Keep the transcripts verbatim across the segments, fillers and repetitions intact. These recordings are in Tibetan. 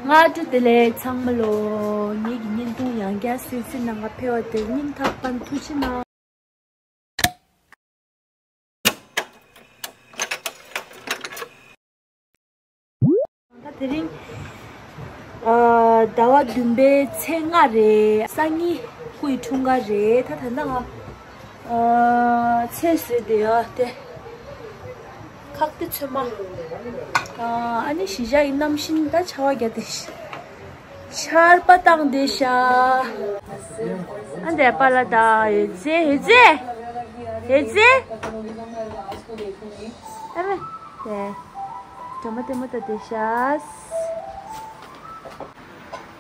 སྔ་དྲོ་བདེ་ལེགས་ཚང་མ་ལོ། ངེད་ཀྱི་བརྙན་ཐུང་ཡང་བསྐྱར་གསོལ་ཚིགས་གནང་ག་ཕེབས་པ་དེ་སྙིང་ཐག་པ་ནས་ཐུགས་རྗེ་གནང་། ད་དེ་རིང་ཨ་ཟླ་བ་བདུན་པའི་ཚེས་ལྔ་རེད། སང་ཉིན་སྐུའི་འཁྲུངས་སྐར་རེད། ད་ད་ལྟ་ང་ཨ་ཚེས་བཟོས་བསྡད་ཡོད་དེ། ཁག་ཏེ་ཚོད་མ། ཨ་ཨ་ནི་གཞིས་ཆགས་ཀྱི་གནམ་གཤིས་ད་ཆར་པ་བརྒྱབ་བསྡད་ཤག་ཆར་པ་བཏང་བསྡད་ཤག་ཨ་འདས་པ་ལ་ད་ཡོད་ཚེ་ཡོད་ཚེ་ཡོད་ཚེ། ཨ་མེ། དེ། སྒྲོལ་མ་ལྟད་མོ་ལྟ་བསྡད་ཤག་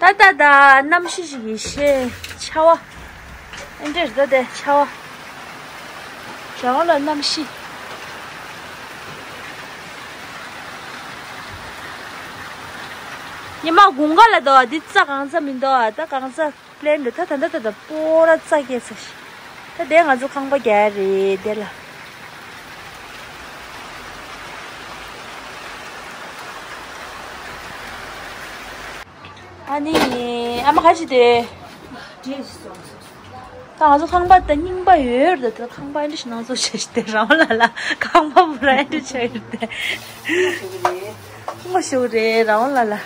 ད་ད་ད་གནམ་གཤིས་ཤིག་གི་ཤེས་ཆར་པ། ཨེ་འདྲས་ད་དེ་ཆར་པ། རང་ལ་གནམ་གཤིས། ཉི་མ་དགུན་ཁ་ལ་འདུག་འདི་རྩྭ་གང་ཚ་མི་འདུག་ད་གང་ཚ་པླེན་འདུག་ད་ད་ད་ད་ད་སྤོ་ར་རྩྭ་སྐྱེས་ཚ་ཤི། ད་དེ་ང་ཚོ་ཁང་པ་རྒྱག་རེད་དེ་ལ། ཨ་ནི། ཨ་མ་ག་ཅི་དེ། ད་ང་ཚོ་ཁང་པ་ད་རྙིང་པ་ཡོད་རེད། ད་ཁང་པ་ཨེ་འདྲ་ཞིག་ནང་ཚོ་བྱས་ཤི་དེ་རང་ལ་ལ་ཁང་པ་མོ་ར་ཨེ་འདྲ་ཆགས་ཡོད་དེ། ཁོ་ཞུ་རེད་རང་ལ་ལ།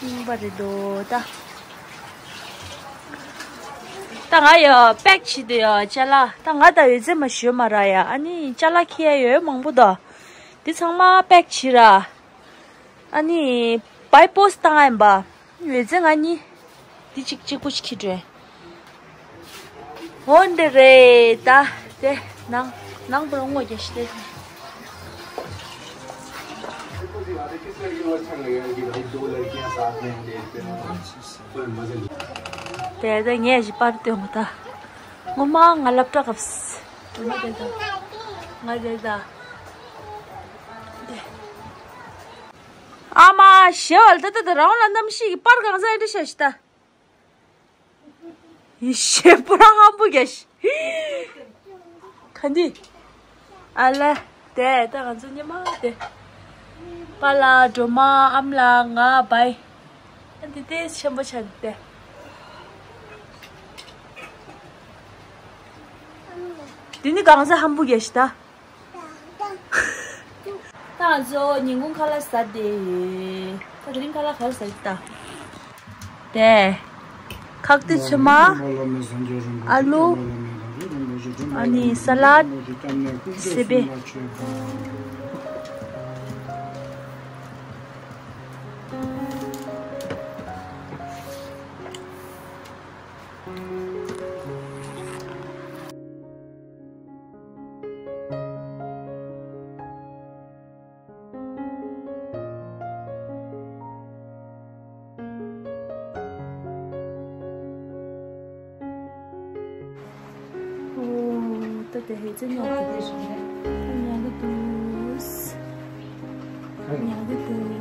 རྙིང་པ་རེད་དོ་ད། ད་ང་ཡ་པེག་བྱེད་དུ་ཡ་ཅ་ལག་ད་ང་ད་ཡོད་ཚད་མ་ཞོད་མ་ར་ཡ། ཨ་ནི་ཅ་ལག་ཁྱེར་ཡ་ཡོད་མང་པོ་ད། འདི་ཚང་མ་པེག་བྱེད་ར། ཨ་ནི་བའི་པོ་སི་བཏང་ཡིན་པ། ཡོད་ཚད་ང་གཉིས། འདི་གཅིག་གཅིག་པོ་ཞིག་ཁྱེར་འགྲོ། འོ་འདི་རེད་ད། དེ་ནང་ནང་པུ་རོ་ངོ་རྒྱ་ཤི་དེ། དེ་དེ་ངས་ཞིག་པར་སྟོན་གོ་ད། ངོ་མ་ང་སློབ་གྲྭ་སྐབས་སུ། ང་དེ་ད། ང་དེ་ད། དེ། ཨ་མ་ཞེ་བ་ལ་ད་ད་ད་རང་ལ་གནམ་གཤིས་ཀྱི་པར་གང་ས་ཨེ་འདྲ་ཤ་ཤི་ད། ཡི་ཤེ་པུ་ར་ཧམ་པུ་གྱ་ཤི། ག་འདི། ཨ་ལ། དེ་ད་ང་ཚོ་ཉི་མ་དེ། པ་ལ་སྒྲོལ་མ་ཨམ་ལ་ང་བའི། ཨ་འདི་དེ་ཆེན་པོ་ཆགས་དེ། འདི་ནི་གང་ས་ཧམ་པུ་གྱ་ཤི་ད། ད་ང་ཚོ་ཉིན་གུང་ཁ་ལག་ཟ་བསྡད་ཡོད། ད་དེ་རིང་ཁ་ལག་ག་རེ་ཟ་ཡི་ད། དེ། ཁག་ཏི་ཚོད་མ། ཨ་ལུ། ཨ་ནི་ས་ལད། སི་པན། ཨོ། ད་དེ་ཧེ་ཙེ་ཉོག་གི་དེ་རེད། ཉོག་གི་འདུག་ཉོག་གི་འདུག་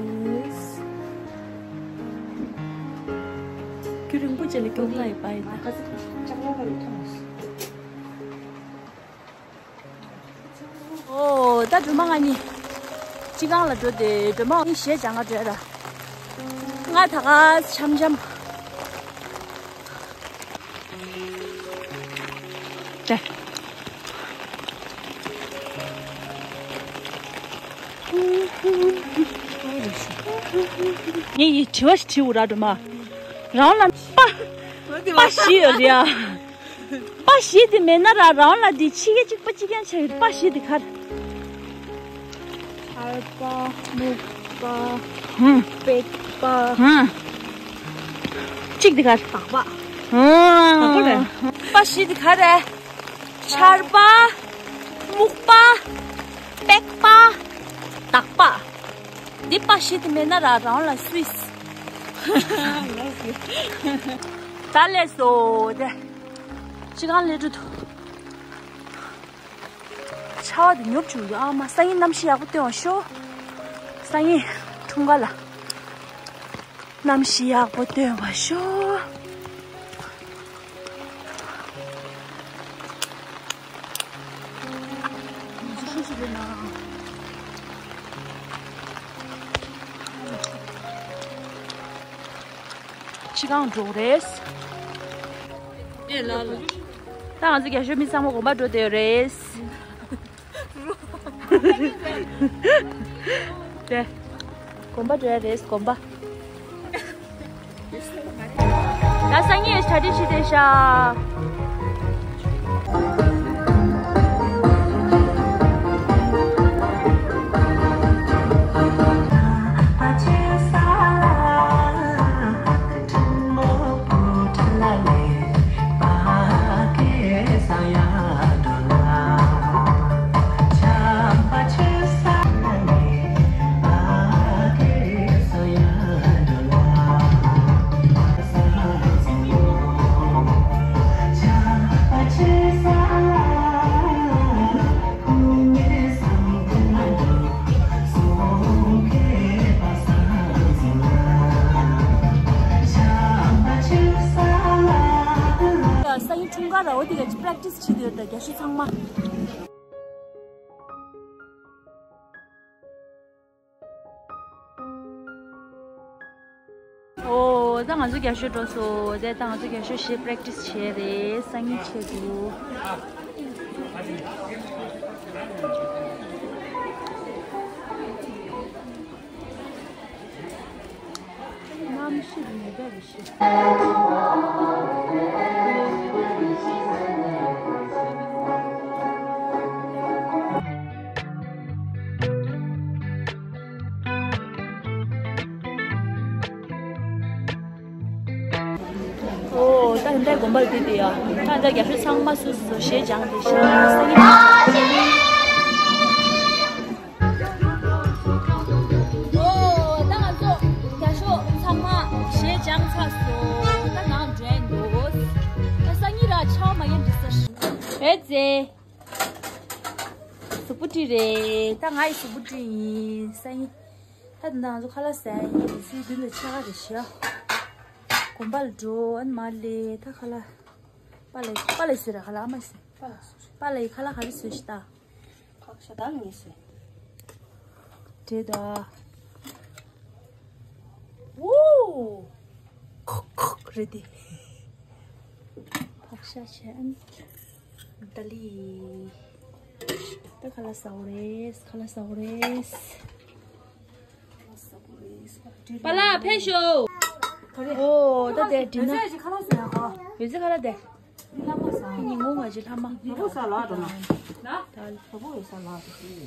རྒྱུན་རིང་པོ་ཅིག་ལ་སྐྱོང་ལ་ཡི་པ་ཡི་ད། ཨོ། ད་སྒྲོལ་མ་ང་གཉིས་སྤྱི་ཁང་ལ་འགྲོ་དེ། སྒྲོལ་མ་ང་གཉིས་གཞས་སྦྱང་ག་འགྲོ་ཡ་ད། ང་ད་ག་འཆམ་འཆམ། དེ། ངས་ཡི་དྲི་བ་ཞིག་དྲིས་འུ་ར་སྒྲོལ་མ། རང་ལ་པ། པ་བཞི་ཡོད་རེད་ཨ། པ་བཞི་དེ་མེད་ན་ར་རང་ལ་འདི་ཕྱི་རྒྱལ་གཅིག་པ་གཅིག་རྐྱང་ཆགས་ཡོད། པ་བཞི་དེ་ག་རེ། ཆར་པ། སྨུག་པ། ཧུམ། པད་པ། ཧུམ། གཅིག་དེ་ག་རེ། དག་པ། ཧུམ། དག་པ་རེད། པ་བཞི་དེ་ག་རེ། ཆར་པ། སྨུག་པ། པད་པ། དག་པ། འདི་པ་བཞི་དེ་མེད་ན་ར་རང་ལ་སུས། ད་ལས་སོ་དེ། ཅི་གང་ལས་འགྲོ་ཐུབ། ཆར་པ་དེ་ཉོབ་བྱུང་འདུག་ཨ་མ། སང་ཉིན་གནམ་གཤིས་ཡག་པོ་སྟོན་བ་ཤོག་སང་ཉིན་འཁྲུངས་སྐར་ལ་གནམ་གཤིས་ཡག་པོ་སྟོན་བ་ཤོག་ཕྱི་གང་འགྲོ་རེད། ཨེ་ལ་ལ། ད་ང་ཚོ་རྒྱ་ཤོད་མི་ཚང་མ་དགོན་པ་འགྲོ་བསྡད་ཡོད་རེད། དེ། དགོན་པ་འགྲོ་ཡ་རེད་དགོན་པ། ད་སང་ཉིན་གྲ་སྒྲིག་བྱེད་བསྡད་ཤག་སང་ཉིན་འཁྲུངས་སྐར་ར་བ་དེ་ག་ཅིག་པེ་རེག་ཊི་སི་བྱེད་དུ་ཡོད་ད་རྒྱ་ཤོད་ཚང་མ། ཨོ། ད་ང་ཚོ་རྒྱ་ཤོད་འགྲོ་སོང་། དེ་ད་ང་ཚོ་རྒྱ་ཤོད་གཞས་པེ་རེག་ཊི་སི་བྱས་རེད། སང་ཉིན་བྱེད་འདུག་གནམ་གཤིས་ཉེ་འདྲ་རེད་ཤག་ཨོ། ད་ད་ལྟ་དགོན་པ་ལ་བསྡད་དེ་ཡ། ད་ད་རྒྱ་ཤོད་ཚང་མ་སོ་སོ་གཞས་སྦྱངས་བསྡད་ཤག་སང་ཉིན། ཨོ། ད་ང་ཚོ་རྒྱ་ཤོད་ཚང་མ་གཞས་སྦྱངས་ཚར་སོང་། ད་ནང་འགྲོ་འདུག་ད་སང་ཉིན་ར་ཆར་པ་མ་ཉན་འགྲིག་ས་རེད་ཟེ། གཟུགས་པོ་བཀྲུས་རེད། ད་ང་ཡི་གཟུགས་པོ་བཀྲུས་ཡིན། སང་ཉིན། ད་ད་ང་ཚོ་ཁ་ལག་ཟ་ཡ་ཡིན། སི་མདུན་དུ་ཆ་ག་རེ་ཤག་དགོན་པ་ལ་འགྲོ། ཨ་ནི་མ་ལེ་ད་ཁ་ལག་པཱ་ལགས་པཱ་ལགས་བཟོས་ར། ཁ་ལག་ཨ་མ་བཟོས། པཱ་ལགས་བཟོས། པཱ་ལགས་ཡི་ཁ་ལག་ག་རེ་བཟོས་ཤི་ད། ཕག་ཤ་དང་ངེས་སོ། དེ་ད། ཝུའུ། ཁོག་ཁོག་རེད་དེ། ཕག་ཤ་བྱས། ད་ལི། ད་ཁ་ལག་ཟ་འོ་རེད། ཁ་ལག་ཟ་འོ་རེད། པཱ་ལགས་ཕེབས་ཤོག་ཨོ། ད་དེ་འགྲིག་ན། ཡོད་ཚད་ཁ་ལག་དེ། ཉིན་གུང་ང་ཅི་ལྷ་མ། ད་བུ་ས་ལག་འགྲོ་ན། ད་བུ་ས་ལག་འགྲོ།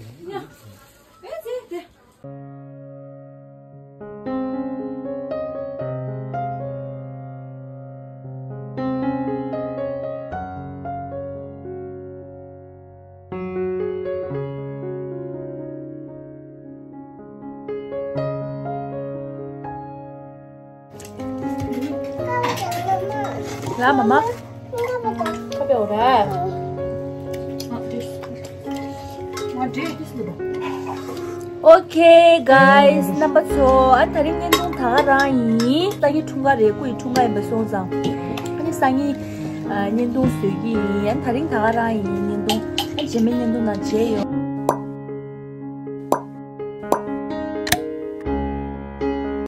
ལ་མ་མ། ཁ་པའོ་ར། Okay guys, རྣམ་པ་ཚོ། ཨ་དེ་རིང་བརྙན་ཐུང་ད་ག་རང་ཡིན། སང་ཉིན་འཁྲུངས་སྐར་རེད། སྐུ་ཡི་འཁྲུངས་སྐར་ཡིན་པ་སོང་ཙང་། ཨ་ནི་སང་ཉིན་ཨ་བརྙན་ཐུང་བཟོ་གི་ཡིན། ཨ་ནི་དེ་རིང་ད་ག་རང་ཡིན་བརྙན་ཐུང་། ཨ་རྗེས་མའི་བརྙན་ཐུང་ནང་མཇལ་ཡོང་།